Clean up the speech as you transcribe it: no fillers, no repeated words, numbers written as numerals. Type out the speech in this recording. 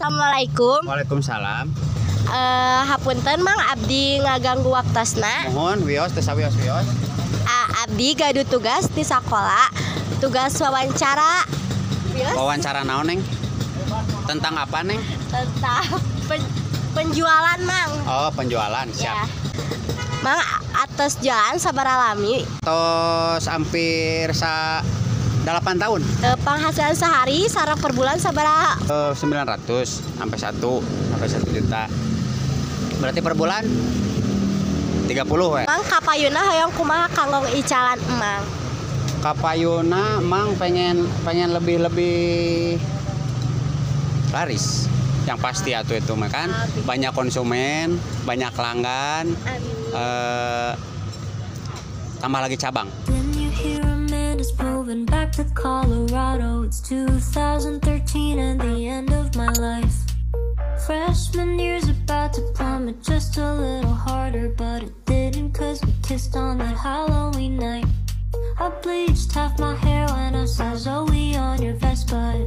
Assalamualaikum. Waalaikumsalam. Hapunten, Mang, abdi ngaganggu waktosna. Mohon, wios teu sawios-wios. Abdi gaduh tugas di sekolah, tugas wawancara. Wios. Wawancara naon, Neng? Tentang apa, Neng? Tentang penjualan, Mang. Oh, penjualan, siap. Ya. Mang, atos jualan sabaraha lami? Tos hampir sa 8 tahun. Penghasilan sehari sareng per bulan sabaraha? 900 sampai 1 sampai 1 juta. Berarti per bulan 30 we. Mang, kapayuna hoyong kumaha kanggo icalan Emang? Kapayuna Mang pengen pengen lebih lebih laris. Yang pasti atuh itu mah kan Amin. Banyak konsumen, banyak pelanggan, Amin. Tambah lagi cabang. Then you hear Amanda's moving back to Colorado. It's 2013 and the end of my life. Freshman year's about to plummet just a little harder, but it didn't, 'cause we kissed on that Halloween night. I bleached half my hair when I saw Zoe on your Vespa.